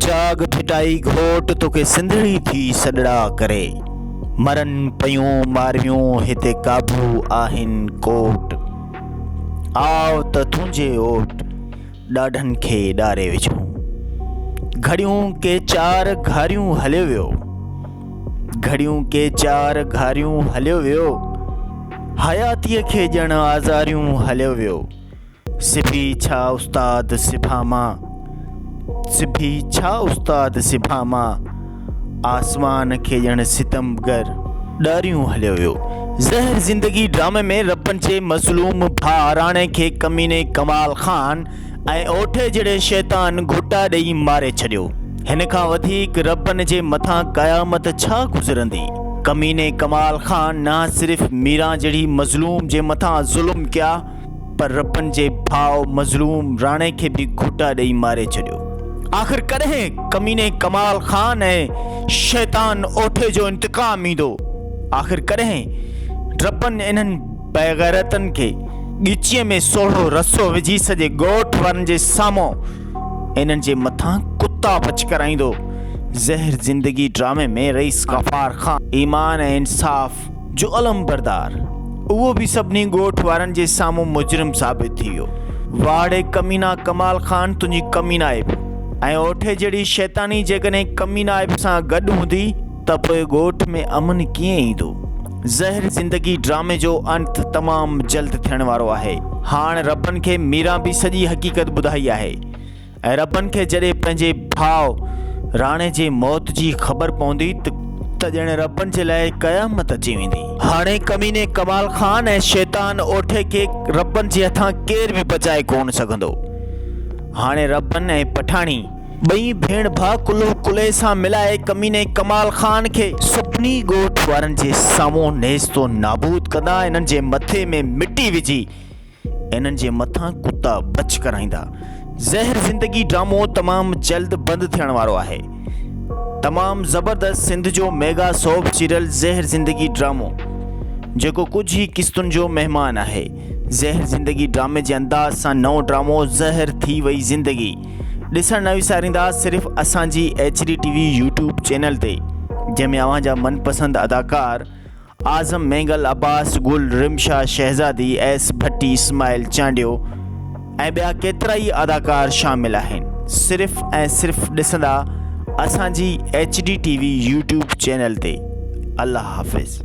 جاڳ ڀٽائي گهوٽ توکي سنڌڙي ٿي سڏڙا ڪري. مرن پيون مارويون هتي قابو آهن ڪوٽ. آء ته تنهنجي اوٽ ڏاڍن کي ڏاري وجهون. گهڙيون ڪي چار گهاريون هليو ويو. گهڙيون ڪي چار گهاريون هليو ويو. حياتيء کي ڄڻ آزاريون هليو ويو. سبي ڇا استاد سڀا مان. سبي ڇا استاد سڀا مان. آسمان کي ڄڻ ستمگر ڏاريون هليو ويو. زهر زندگي ڊرامي ۾ ربن جي مظلوم ڀاء راڻي کي ڪميني ڪمال خان ۽ اوٺي جهڙي شيطان گهٽا ڏئي ماري ڇڏيو. هن کان وڌيڪ ربن جي مٿان قيامت ڇا گذرندي؟ ڪميني ڪمال خان نه صرف ميران جهڙي مظلوم جي مٿان ظلم ڪيا پر ربن جي ڀاء مظلوم راڻي کي به گهٽا ڏئي ماري ڇڏيو. آخر ڪڏهن ڪميني ڪمال خان ۽ شيطان اوٺي جو انتقام ايندو؟ آخر ڪڏهن ربن انهن بيغيرتن کي ڳچيء ۾ سوڙهو رسو وجهي سڄي ڳوٺ وارن جي سامهون انهن جي مٿان ڪتا بچ ڪرائيندو؟ زهر زندگي ڊرامي ۾ رئيس غفار خان ايمان ۽ انصاف جو علمبردار اهو به سڀني ڳوٺ وارن جي سامهون مجرم ثابت ٿي ويو. واهه ڙي ڪمينا ڪمال خان تنهنجي ڪمينائپ ۽ اوٺي جهڙي شيطاني جيڪڏهن ڪمينائپ سان گڏ هوندي ته پوء ڳوٺ ۾ امن ڪيئن ايندو؟ زهر زندگي ڊرامي جو انت تمام جلد ٿيڻ وارو آهي. هاڻ ربن کي ميران به سڄي حقيقت ٻڌائي آهي ۽ ربن کي جڏهن پنهنجي ڀاء راڻي جي موت جي خبر پوندي ته ڄڻ ربن جي لاء قيامت اچي ويندي. هاڻي ڪميني ڪمال خان ۽ شيطان اوٺي کي ربن جي هٿان ڪير به بچائي ڪونه سگهندو. هاڻي ربن ۽ پٺاڻي. ٻئي ڀيڻ ڀاء ڪلهو ڪلهي سان ملائي ڪميني ڪمال خان کي سڀني ڳوٺ وارن جي سامهون نيست و نابود ڪندا انهن جي مٿي ۾ مٽي وجهي انهن جي مٿان ڪتا بڇ ڪرائيندا. زهر زندگي ڊرامو تمام جلد بند ٿيڻ وارو آهي. تمام زبردست سنڌ جو ميگا سوپ سيريل زهر زندگي ڊرامو جيڪو ڪجهه ئي قسطن جو مهمان آهي. زهر زندگي ڊرامي جي انداز سان نئون ڊرامو زهر ٿي وئي زندگي ڏسڻ نه وساريندا صرف اسان جي H D T V YouTube channel تي جنهن ۾ اوهان جا من پسند اداڪار اعظم مينگل، عباس گل، رمشا شهزادي، ايس ڀٽي، اسماعيل چانڊيو ۽ ٻيا ڪيترائي اداڪار شامل آهن صرف ۽ صرف ڏسندا اسان جي H D T V YouTube channel تي الله حافظ.